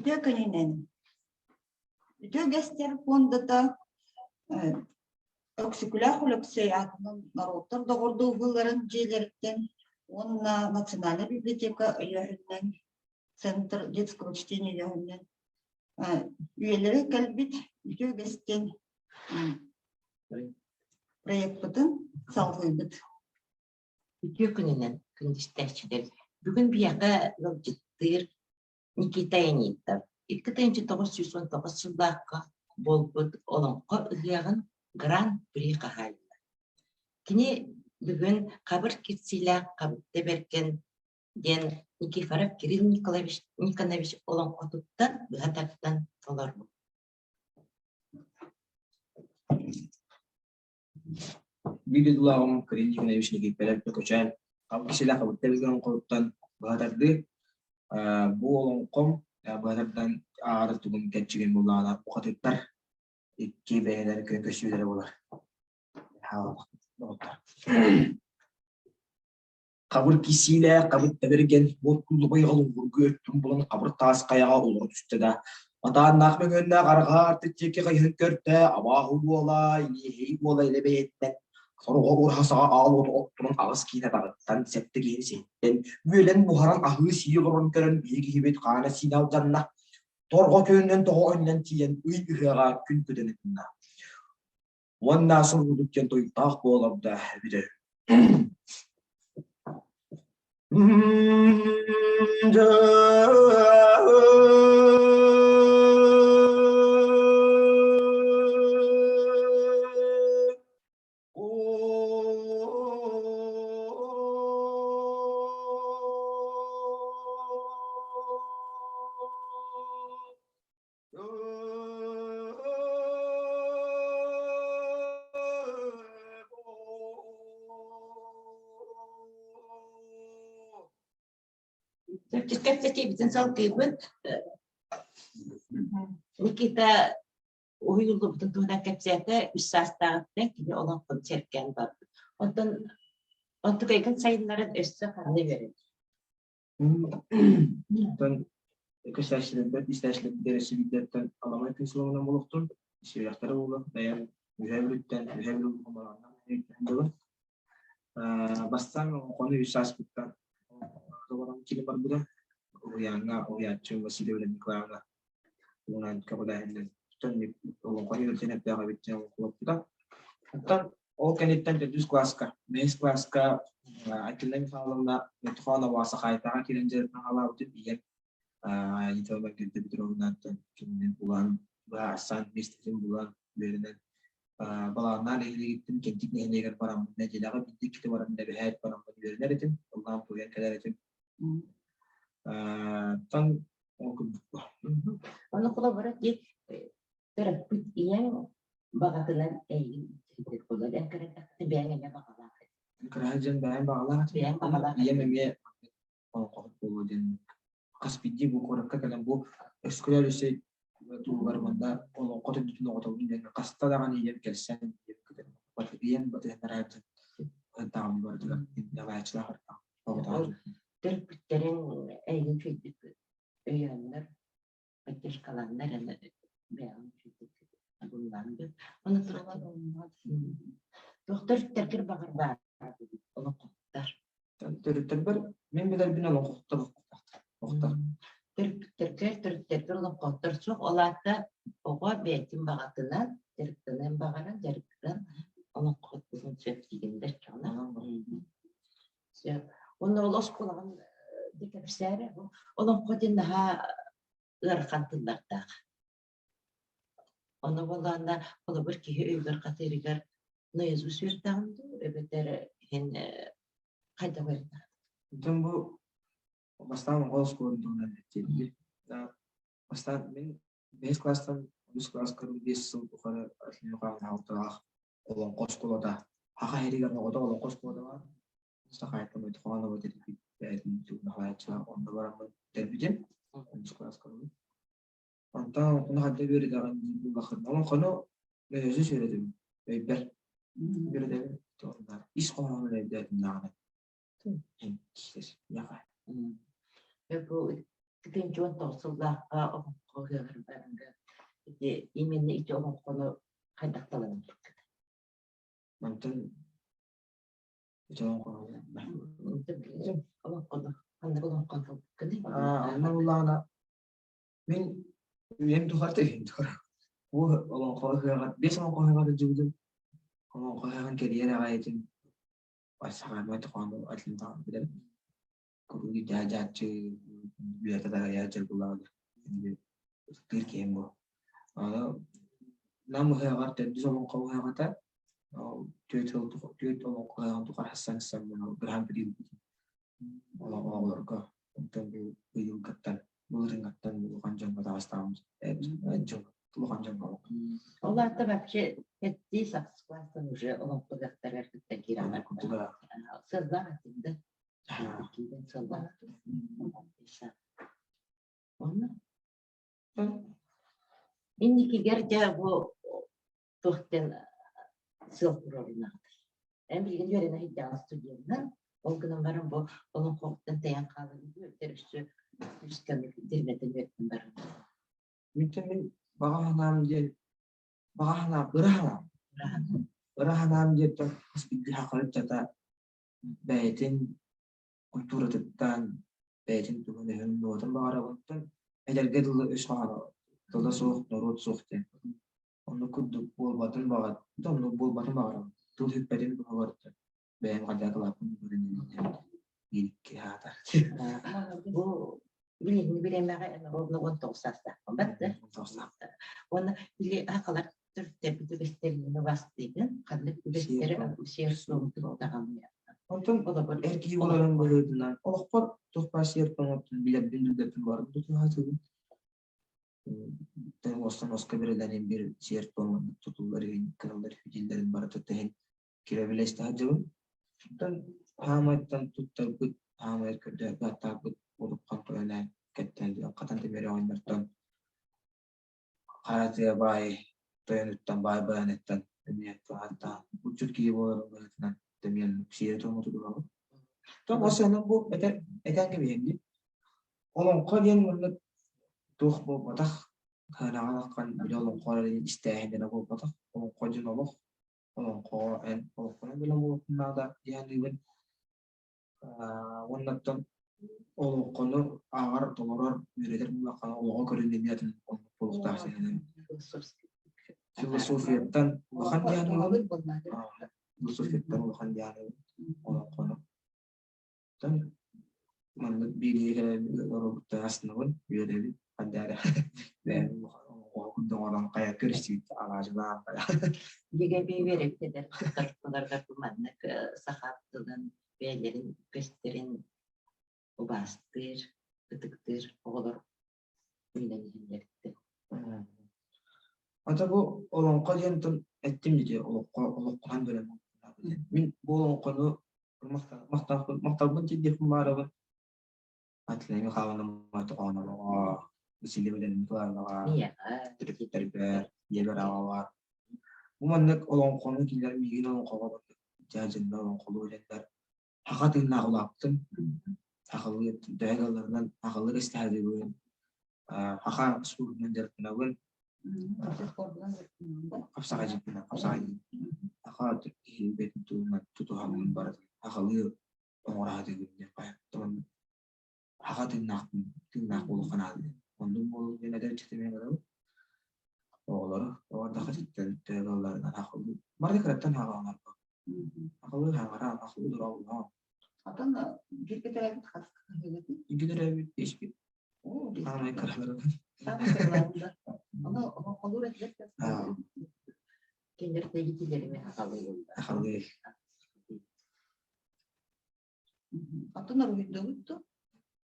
Үтүө күнүнэн! Үтүө үгэстэр пуондата Өксөкүлээх Өлөксөй аатынан норуоттар доҕордоһууларын дьиэлэриттэн уонна Национальнай библиотека өйөөһүнүнэн Центр детского чтения өйөөһүнүнэн үйэлэри кэлбит үтүө үгэстэн проекпытын салҕыыбыт. Үтүө күнүнэн, күндүстээччилэр! Бүгүн биһиэхэ ыалдьыттыыр Никита Янитов 2919 сыллаахха буолбут Олоҥхо ыһыаҕын Гран-при хаһаайына. Кини бүгүн хабыр кирсиилээх Хабытта Бэргэн диэн Никифоров Кирилл Николаевич Никонович олоҥхотуттан быһа тардан толорбут. Биир дойдулааҕым Кирилл Николаевич Никифоров Көкөчөөн хабыс илэ хабытта билген олоҥхоттон быһа тардыы. Бу олоҥхом быһа тардан ааҕар тугун кэрчигин буллаҕына ухатыттар икки бэйэлэр күөн көссүүлэрэ буолар. Доҕоттор. Хабыр кисиилээх, хабыр тэбэргэн, уот куллубай олуҥургу өттүн булан хабыр таас хайаҕа олоро түстэ да, матааннаах мөҥүөннээх арҕаа артык диэки хайыһан көрдө, абааһы уола, илиэһэй уола илэ бэйэттэн, сороҕо ураһа саҕа аал уоту оттунан аҕыс киһини атаҕыттан, сэттэ киһини сиһиттэн, үөлэн буһаран аһыы-сии олорон көрөн биһиги киһибит хаана-сиинэ алдьанна, торҕо күөнүнэн тоҕо өннөн тиийэн ый ыһыаҕа күн көтөн ытынна. Уонна сыл диэн тойуктаах буолар да эбитэ Кэпсэтиибитин салгыыбыт. Никита уһуйуллубутун туһунан кэпсээтэ, үс саастааҕыттан кини олоҥхону сэргээн барбыт. Онтон онтукайгын сайыннаран өссө ханна үөрэнэр? Оттон көстөөччүлэрбэр, истээччилэрбэр өссө аламай күн сылынан буолуохтун, сүрэхтэрэ буолуо, бэйэм Үһээ Бүлүүттэн, Үһээ Бүлүү улууһун Балаҕаннаах нэһилиэгиттэн дылы. Бастаан олоҥхону үс сааспыттан олорон киирэн барбыта. Уһуйааҥҥа уһуйааччы Василий Николаевна туһунан көҕүлээһиннэн олоҥхону үөрэтэн эрдээх эбит диэн олоҥхолоппута. Оттон Ол кэнниттэн төрдүс кылааска, бэһис кылааска Айталина Михайловна Митрофанова Сахаайтаҕа киирэн дьарыктан халаабытын ийэм Анитова Маргарита Петровнаттан кинини булан, быһаарсан, миэстэтин булан, үөрэнэн балаҕаннаан нэһилиэгиттэн Кэнтик нэһилиэгэр бараммын нэдиэлэҕэ биирдэ иккитэ баран эбэһээт бараммын үөрэнэр этим, ыллаан туойан кэлэр этим. Тан ол курдук. Ону холобура ди төрөппүт ийэҥ баҕатынан эйигин иитэр буолар. Эн кыра бэйэҥ эмиэ баҕалаах. Кыраһа дьон бэйэм баҕалаах. Бэйэм баҕалаах. Ийэм эмиэ олоҥхоһут буолуо диэн хас биирдии бу куоракка кэлэн бу өскөлөр өссө туһугар манна олоҥхо төрдүтүн оҕотобун диэн хаста даҕаны ийэм кэлсэн ийэм батыһыннарааччы таҕым барытыгар наҕааччылаах Төрөппүттэриҥ эйигин үчүгэйдик өйөөннөр поддержкаланнар аны бэйэҕин үчүгэйдик буллаан Оны туох төрүттэргэр баҕар баар олоҥхоһуттар. Төрүттэрбэр мин билэрбин олоҥхоһуттар охтар. Төрүттэргэр төрүттэргэр олоҥхоһуттар суох. Ол аата оҕо бэйэтин баҕатынан дьарыктаныан баҕаран дьарыктан олоҥхоһут буолуон сөп диигин чоҕуна. Сөп. Уонна ол оскуолаҕын кэпсээрэ олоҥхо диэн наһаа ыарахан тыллардаах. Ону буоллаҕына, холобур, киһи өйүгэр хатыырыгар наизусть үөрдэҕин дуу, эбэтэр иһин хайдах үөрдэҕин? Оттон бу бастаан оҕо оскуолатын туһунан этиэм. Бастаан мин бэһис кылаастан үс кылааска биэс сыл тухары алталаах олоҥхо оскуолата Саха сиригэр оҕото олоҥхо оскуолата баар. Сахаайта Мойтохонова тэрийбит бэйэтин наҕарааччылаах онно бараммын бүтэрбитим. Онус кылааска Онтон олоҥхону хайдах үөрэтэҕин диир буоллаххына, олоҥхону өйөсүс үөрэтэбин, өйбөр үөрэтэбин. Ис хоһоонун өйдөөтүм даҕаны. Бу 19 сыллаахха олоҥхо ыһыаҕар барарга ити именно ити олоҥхону хайдах талан ылбыккыт? Мантан ити олоҥхону Олоҥхону ханнык олоҥхону талбыккыный? Онно буллаҕына мин үйэм тухары үйэм тухары бу олоҥхо ыһыаҕар биэс олоҥхо ыһыаҕар сылдьыбытым. Олоҥхо ыһыаҕын кэрийэр аҕай этим. Саҥарбат хоһоону атын билэбин. Куруук дьааччы үөрэтэ таһыйааччы булаҕын ытыктыыр киһим бу. Аны Нам ыһыаҕар төрдүс олоҥхо ыһыаҕата түөрт сыл түөрт олоҥхо ыһыаҕын тухары хассан гран-при ылбытым оҕолорго. Онтон бу быйылгыттан былырыыҥҥаттан улахан дьоҥҥо таҕыстаҕым дьыл улахан дьоҥҥо Ол аата вообще пяти сахс класстан уже олоҥхо ыһыахтарыгар кытта киирэн сыллаах этим да киирэн сыллаах Онно инникигэр дьэ бу туохтан сыал туруорунаҕытый? Эн билигин үөрэнэ сылдьаҕын студенынан, ол гынан баран бу олоҥхоттон тэйэн хаалан үөрдэр өссө күүскэ дирбэтэн үөрдэн баран. Мин мин баҕа санаам диэн баҕа санаам ыра санаам ыра санаам диэн хас биирдии саха ыччата бэйэтин культуратыттан бэйэтин туһун-өһүн нуотун баҕарабыттан эдэргэ дылы үс хаһан тыла суох норуот суох диэн оннук курдук буолбатын баҕар оннук буолбатын баҕарабын тыл сүппэтин туһугар бэйэм хайдах кылааппын биир аатар Бу билиҥҥи бириэмэҕэ ровно 19 саастаахпын бат да. Уонна били сахалар төрүттэрбит үгэстэрин убаастыыгын, ханнык үгэстэри сиэр-суом туттаҕын. Онтон Олобор эр киһи буоларын быһыытынан олохпор туох баар сиэр-туом билэрбин билбэппин бары тутуһа сылдьабын. Уостан уоска бирэлэрин бир сиэр-туом тутуллар иһин, кыраллар үтүллэрин барыта тэһин кирэбилэ истэ сылдьабын. Оттон хаамайтан туттарбыт, хаамайар көрдөөрбүт аттаарбыт улукхан тойонэ кэттэн хатан тимир оҕонньортон хара тыа баай тойонуттан баай байаныттан эмиэ туһаттаан булчут киһи буоларын быһыытынан эмиэ сиэрэ-туома тутуһабын. Тоҕо осыанан бу этэр этэн кэбиһэн Олоҥхо диэн маннык туох буолбатах, сыанаҕа таххан били олоҥхо эрэ истээһин эрэ буолбатах. Олоҥхо диэн олох, олоҥхоҕо эн олоххунан билэн буолуоххун наада дии саныыбын. Уонна оттон олоҥхону ааҕар, толорор, үөрэтэр буоллаххына олоҕу көрүн эмиэ атын оннук буолуохтаах сиһилэн. Философияттан улахан дии саныыбын. Философияттан улахан дии саныыбын олоҥхону. Оттон маннык биэриигэ кэлэн олорбуттан астынабын, үөрэбин. Ханна эрэ бэйэм оҕо курдук оҥорон хайа көрүстүбүт алаадьылаах хайа. Бигэ үөрэбит эдэр тартыларга маннык саха тылын бэйэлэрин үгэстэрин убаастыыр, ытыктыыр оҕолор үүнэн иһэллэриттэн. Ата бу олоҥхо диэн тыл эттим дии олоххо олоххунан бэлэм Мин бу олоҥхону махталбын тиэрдиэхпин баарабын. Атлена Михайловна Матоҕоноваҕа, Василий Николаевнаҕа, төрөппүттэрбэр, ийэбэр аҕабар. Бу маннык олоҥхону кинилэр миигин олоҥхоҕо дьаадьыннар олоҥхолуу илэннэр Саха тыыннаах улааттым. Сахалыы төһө кыалларынан сахалыы истэһэлиибин, саха спордунан дьарыктанабын. Хапсаҕай дьарыктанабын, хапсаҕай саха киһи бэйэтин туһунан тутуһаммын барытын сахалыы оҥоро сатыыбын диэн саха тыыннаахпын, тыыннаах буолуохха наада диэн. Оннук буолуо диэн эдэр ыччаты эмиэ барабын. Оҕолору оҕордоххо ситтэн төһө кыалларынан сахалыы бары кыраттан саҕаланарбыт. Сахалыы хаҥара, сахалыы дорооболоһо. Атын бииргэ төрөөбүт хас кыһыгытый? Бииргэ төрөөбүт биэспит. Саамай кыраларым. Саамай кыраларым да. Ону холуур этилэр Кинилэр тэйитилэрими сахалыы. Сахалыы. Атын уруһуйдугут дуо?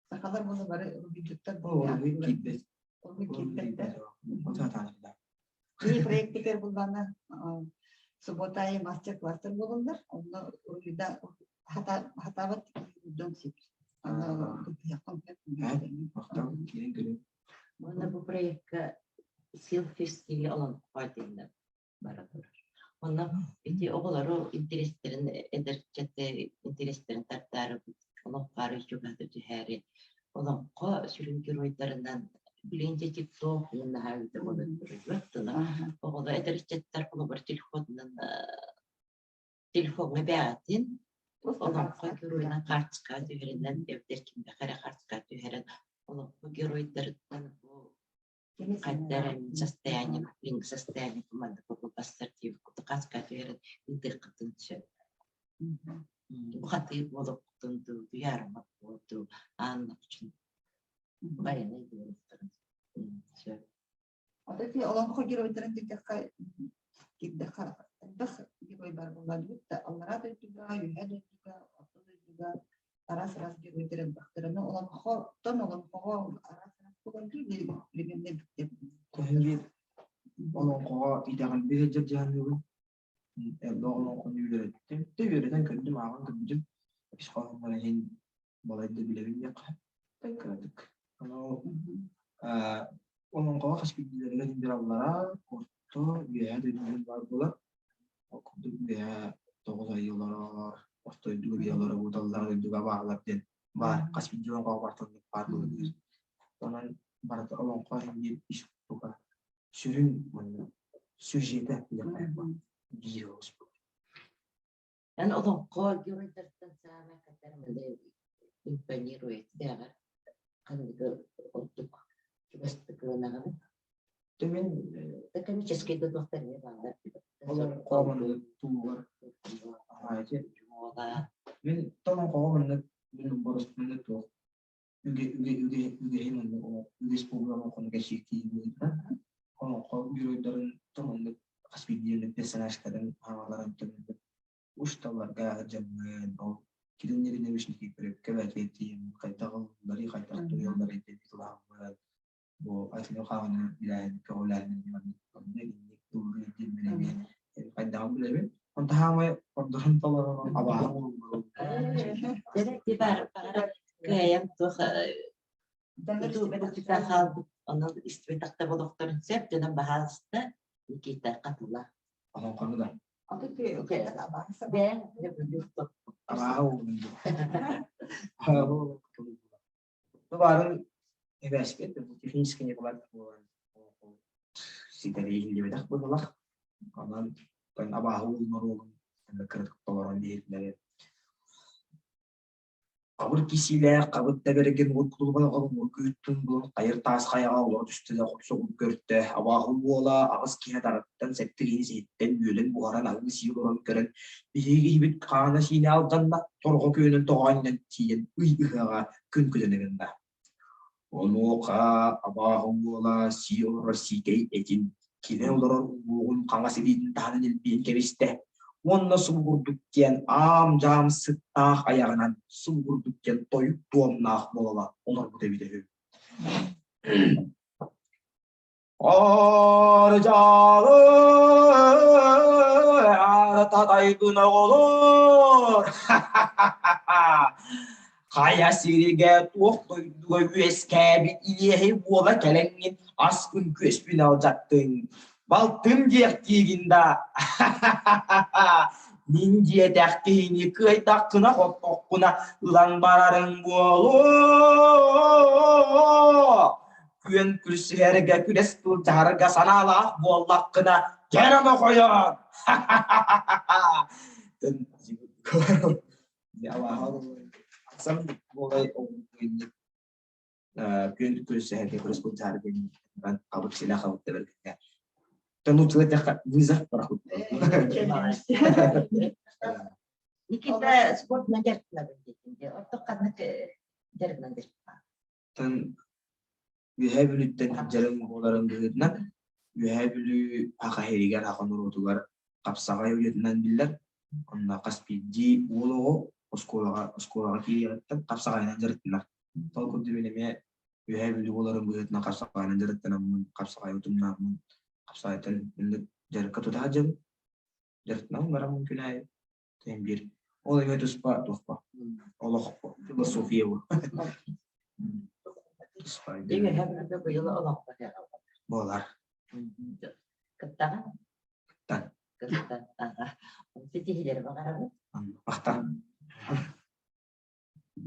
Сахалар буолла бары уруһуйдуттар Уруһуй киирбэт. Уруһуй киирбэттэр. Сатаанылар. Кини проектигэр буллана суббота аайы мастер-класстар буолаллар. Онно уруһуйда хатаабат дьон сип. Махтал киирэн көрүҥ. Уонна бу проекка селфи стили олоҥхо диэннэр бара турар. Онно ити оҕолору интэриэстэрин эдэр ыччаты интэриэстэрин тардаары олох баары чугаһата түһээри. Олоҥхо сүрүн геройдарынан билигин дьэ тикток наһаа ыыта буолан туруйбат оҕолор эдэр ыччаттар холобур телефонунан телефоҥҥа бэйэтин олоҥхо геройунан хаартыскаҕа түһэринэн эбэтэр кимиэхэ эрэ хаартыскаҕа түһэрэн олоҥхо геройдарыттан бу хайда эрэ состояние билиҥҥи состояние маннык курдук диэбит хаартыскаҕа түһэрэн ыытыаххытын сөп. Бу хатыы буолуоххутун дуу, туйаарыммат буолуо аан байанай буолуохтарын сөп. Ото ити олоҥхо геройдарын диэтэххэ, киирдэххэ элбэх герой бар буолла да аллараа дойдуга, үөһээ дойдуга, орто дойдуга араас-араас геройдар элбэхтэр. Аны олоҥхоттон олоҥхоҕо араас-араас буолан примерно эбиттэр. Биир олоҥхоҕо итэҕэлбит сылдьар дьаһаныыбын. Элбэх олоҥхону үөрэттим. Тэ үөрэтэн көрдүм, ааҕан көрдүм. Ис хоһооннор иһин балайда билэбин диэххэ кыратык. Ону олоҥхоҕо хас биирдиилэригэр индир аллараа, орто, үөһээ дойдулар баар буолар. Ол курдук үөһээ тоҕус айыы олорор, орто дойдуга биэ олорор, аллараа дойдуга бааллар диэн баар. Хас биирдии олоҥхоҕо барытын баар буолар диир. Онон барыта олоҥхо иһин биир ис туга сүрүн уонна сюжета диэххэ биир олус буолар. Эн олоҥхо геройдартан саамай катар импонирует бэҕэр ханныгы ордук чугастык ылынаҕын? Мин Комический да туохтар эмиэ бааллар. Олоҥхо маннык туугар мин олоҥхоҕо маннык мин боростуойна туох үгэ үгэ үгэ үгэһи маннык үгэс буолар олоҥхону кэчиэктии быһыытынан олоҥхо геройдарын томуннук хас биирдии персонажтарын хаҥаларын томуннук усталларга дьаҥҥын ол Кирилл Николаевич Никифоровка бээтиэтиин хайдах ылларый хайдах туруйалларый диэн тылааммыт бу атыны хааны билээһин көҕүлээһин маннык инник ыллыыр диэн мин эмиэ хайдаҕын билэбин онто хаамай ордорон толорон абааһы буолбут Кыайан туох хаалбыт онон истибэтэхтэ болохторун сөп дьонон баһаалыста Никита хатыла. Олоҥхону да. Абааһы Бу баарын эбээспит технически неполадка буолан ситэри иһиллибэтэх быһыылаах. Онон абааһы ууллар уолун кыратык толорон биһирдилэр. Хабыр кисиилээх, хабыр тэбэригин уот кутулугун оҕолон булан хайыр таас хайаҕа олоро түстэ да хопсоҕун көртө. Абааһы уола аҕыс киһи атаҕыттан сэттэ киһи сиһиттэн үөлэн буһаран аһыы сии олорон көрөн биһиги киһибит хаана-сиинэ алдьанна, торҕо күөнүн тоҕо анньан тиийэн ый ыһыаҕа күн күлэнэ гынна. Онуоха абааһы уола сии олорор сиикэй этин, кини олорор уҥуоҕун хаҥас илиитин таһынан илбийэн кэбистэ уонна субугурдук диэн аам-дьаам сыттаах айаҕынан субугурдук диэн тойук туомнаах буола олорбут эбитэ үһү. Аржалы татайгын оҕолор Хайа сиригэ туох дойдуга үөскээбит иэһи буола кэлэҥҥин аспын күөспүн алдьаттыҥ. Балтым диэхтиигин да мин диэтэх киһини кыайдаххына хоттоххуна ылан барарыҥ буолуо күөн күлсүһэргэ күрэс былдьаһарга санаалаах буоллаххына кэр онохойон күөн күлсүһэргэ күрэс былдьаһарга хабыт силэ хабыт тэбэргэ Тонутила вызов пароход. Никита спортунан дьарыктанабын диэтин Ордук ханнык дьарыгынан дьарыктанар? Үөһээ Бүлүүттэн дьарык буоларын быһыытынан Үөһээ Бүлүү Аха иһигэр аха норуотугар хапсаҕай уйатынан биллэр. Онно хас биирдии уол оҕо оскуолаҕа оскуолаҕа киириэҕиттэн хапсаҕайынан дьарыктанар. Ол курдук мин эмиэ Үөһээ Бүлүү буоларын быһыытынан хапсаҕайынан дьарыктанаммын, хапсаҕай утумнааммын, хапсаҕайтан дьарыкка тута сылдьабын. Дьарыктанабын бараммын күн аайы. Биир ол эмиэ туспа туспа олох философия бу. Туспа быйыл олоххо буолар. Кыттаҕын? Кыттан. Кыттан. Ситиһилэр баҕарабыт. Махтал.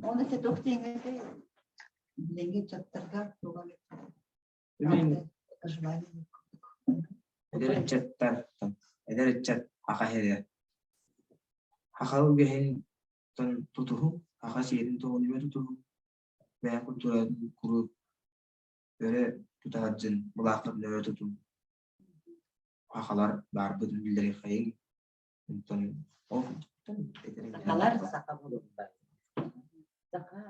Оны те туох диэҥ этэй? Билиҥҥи ыччаттарга туох эмит пожелание Эдэр ыччаттар, эдэр ыччат аха иһэрэ. Саха үгэһин тутуһуҥ, саха сиэрин туһунума тутуһуҥ, бэйэ культуратын куруук өрө тутаһардьын, былааххытын өрө тутуҥ. Сахалар баарбытын биллэриэххэйиҥ. Онтон ол Сахалар саха буолуллар. Саха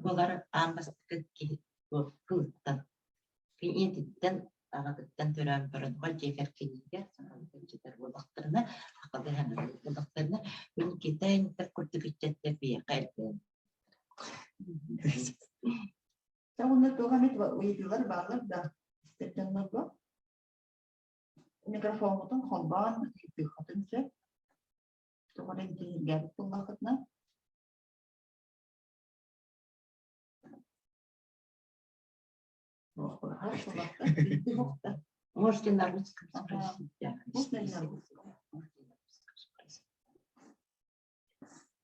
буолар аан бастакы киһи кылыттан, ийэтиттэн, аҕатыттан төрөөн баран оҕо дьиэ кэргэнигэр сахалыы кэлдьитэр буоллахтарына, сахалыы саҥарар буоллахтарына, мин Китай курдук ыччаттар биһиэхэ элбээн. Уонна туох эмит ыйытыылар бааллар да истэр дьоннорго микрофоҥҥутун холбоон ыйытыаххытын сөп. Тоҕо эрэ интэриэһиргээбит буоллаххытына. Можете на русском спросить. Да. Можно и на русском. Можете на русском спросить.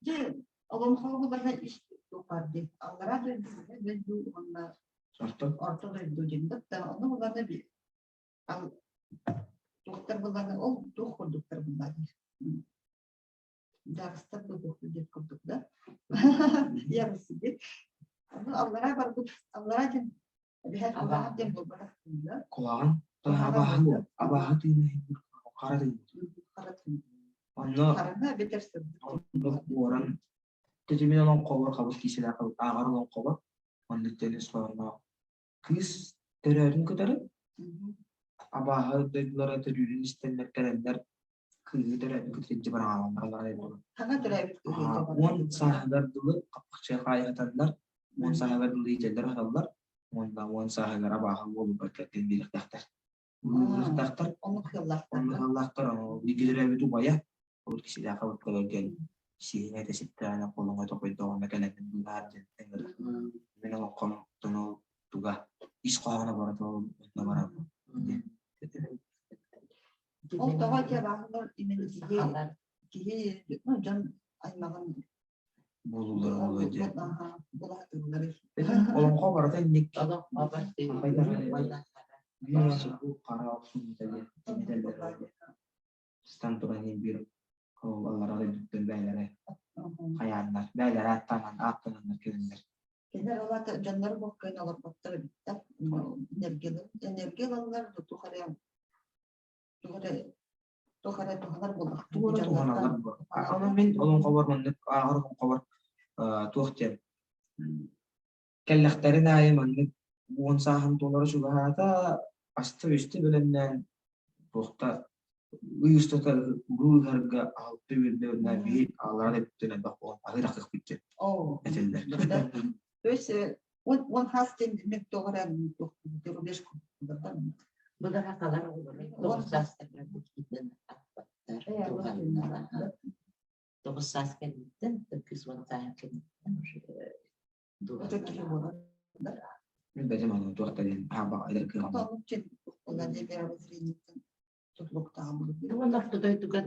Дьэ, олоҥхоҕо барда ис тупар дии. Аллараа дойду, дойду уонна Орто. орто дойду диэн да ону булана ал туохтар булана ол туох курдуктар буллар Дагыстар да туох диэт курдук да. Я сидит. Ону аллараа барбыт аллараа диэн эбэһээт кулаҕан диэн буолбатах да. Кулаҕан абааһы абааһы тыына хара тыын. Хара тыын. Онно Харана эбэтэр сырдык. онно уоран тэтимин олоҥхобор хабыс киисэлээх ааҕар олоҥхобор оннук диэн ис хоһоонноох кыыс төрөөтүн кытары абааһы дойдулара төрүүрүн истэннэр кэлэннэр кыыһы төрөөбүт кытары илдьэ бараҕаланнар буолан. Саҥа төрөөбүт кыыһы Уон сааһыгар дылы хаппахчыга хаайыһытаннар, уон сааһыгар дылы иитэллэр аһаталлар, уонна уон сааһыгар абааһы уолугар кэргэн биэриэхтээхтэр. Ылыахтаахтар, Оннук сыаллаахтар. оннук сыаллаахтар, бииргэ төрөөбүт убайа, ол киһилээх кэлэн сиһиҥэ этэ ситтэҕинэ холоҥо токойдоҕуна кэлэн быыһаар диэн ыҥырар. Мин олоххом оттон туга ис хоһооно барыта онно барар диэн. Ол тоҕо ити абааһылар именно киһи киһи ну дьон аймаҕын буолуулара буолуо диэн. Булаатыллары. Олоҥхо барыта инник. Олоҥхо барыта Биир хара охсунута диэн этэллэр. Стан туран биир аллара дойдуттан бээлэрэ хайааннар бээлэрэ ааттанан ааттананнар кэлиннэр. Кинилэр олата дьоннору боккайын олорботтор эбиттэр. Энергия энергия ылаллар, туох эрэ туох эрэ туох эрэ туһанар буоллахтар. Тугу эрэ туһаналлар Онон мин олоҥхобор маннык ааҕар олоҥхобор туох диэн кэллэхтэрин аайы маннык уон сааһын туолара чугаһаата аста-үстэ бэлэмнээн туохта ый устата уруу ыһарга алта үөрдэ биһи аллара да бүттэн элбэх буолан аһыыр ахыахпыт диэн этэллэр. То есть он хас день туох эрэ рубеж Бу да сахалар оҕолоро тоҕус саастарыгар киирэн аппаттар туһаннара. Тоҕус саас кэнниттэн, кыыс уон сааһын кэнниттэн уже дуһаллара. Мин бэйэм аны туох да диэн аабаҕа эдэр кыаҕым. Уонна орто дойдуга,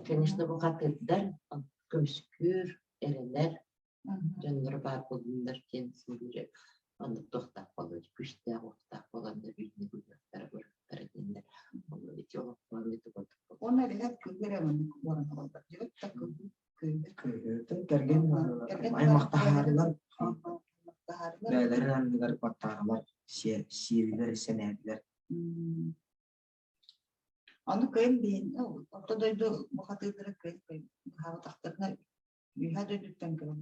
конечно, бухатырдар, көмүскүүр, эрэнэр дьоннор баар буоллуннар диэн сылдьар оннук туохтаах буолар күүстээх уохтаах буоланнар үүннэ быһыахтара бырахтара диэннэр онно ити олохтоон ити курдук Уонна эбэһээт кыыһыр эрэ маннык уоран олордор дьыбыт да кыыһыр кыыһыр Кэргэн Кэргэн аймахтаһаарылар аймахтаһаарылар бэйэлэрин анныгар баттаарылар сиэлилэр сэнээтилэр Ону кыайан биһин орто дойду бухатыырдара кыайан быһаабатахтарына үөһээ дойдуттан кэлэн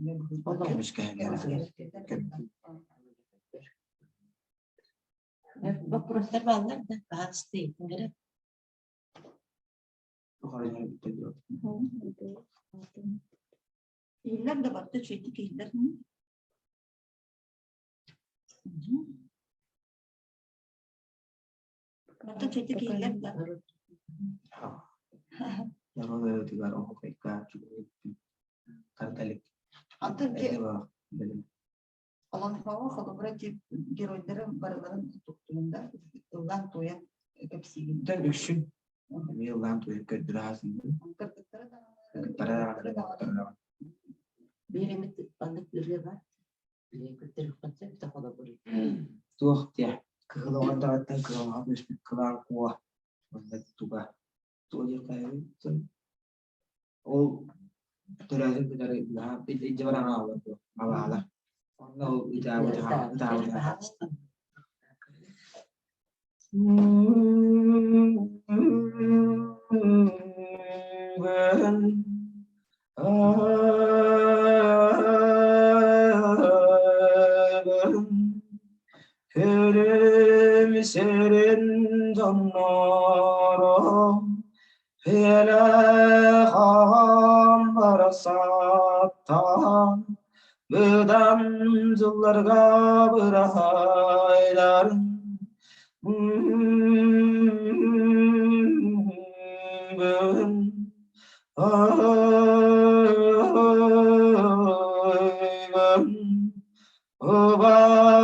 Вопростар бааллар да баһаалыста ыйытыҥ эрэ. Иһиллэр да барыта үчүгэйдик иһиллэр. Барыта үчүгэйдик иһиллэр да. Народ ырыатыгар оһуохайга карталик. Антон Олоҥхоҕо холобура тип геройдары барыларын туттугун да ыллаан туойан кэпсиигин. Дэн үксүн эмиэ ыллаан туойан көрдөрө сылдьыбын. Кыргыттара даҕаны Кыргыттара даҕаны. Биир эмит оннук ырыа бар. Билигин сөп да холобур. Туох диэ, кыһыл оҕордоҕуттан кыһалҕа түспүт кылаан куо уонна туга туох диэххэ ол төрөөтүн кытары илдьэ баран аҕалар дуо абаалар онно ол ытаабыт ытаабыт Өлүм сирин дьонноро Элэхам барасаттан быдан дьылларга быраһайлар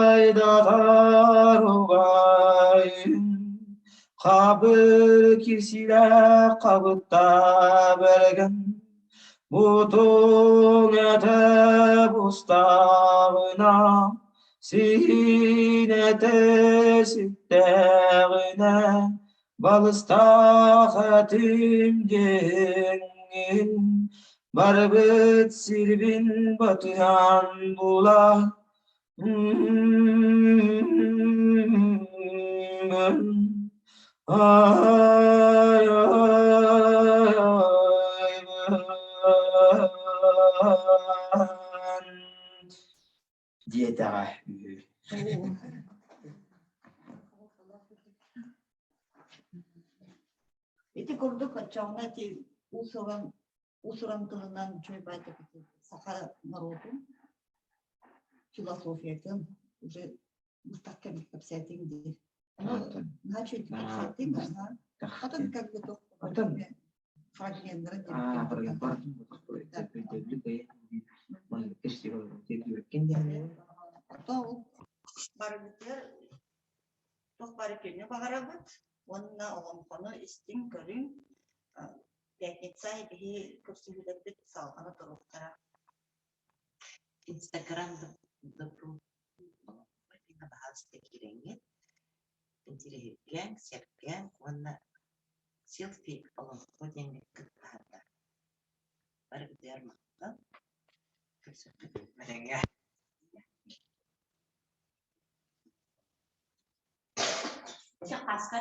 Убайдатар убайым, хабыр кирсилээх хабытта бэргэн, бутуҥ этэ бустаҕына, сиинэтэ ситтэҕинэ, балыстаах этим диэҥҥин, барбыт сирбин батыһан була Ай диэтэҕэ үһү. Ити курдук оччоҕуна ити уус-уран уус-уран тылынан үчүгэй саха норуотун философиятын уже быстах кэмҥэ кэпсээтиҥ дии. Ну, значит, кэпсээтиҥ, ага. Потом как бы Потом фрагменнары Барыбытыгар туох бары күнү баҕарабыт уонна олоҥхону истиҥ, көрүҥ. Пятница биһи көрсүһүүлэрбит салҕана туруохтара. Инстаграм баһаалыста киирэҥҥит интириэһиргээҥ, сэргээҥ уонна селфи олоҥхо диэҥҥэ кыттыһардар. Барыгытыгар махтал. Көрсөххө. Этэҥҥэ. Чэ, хаска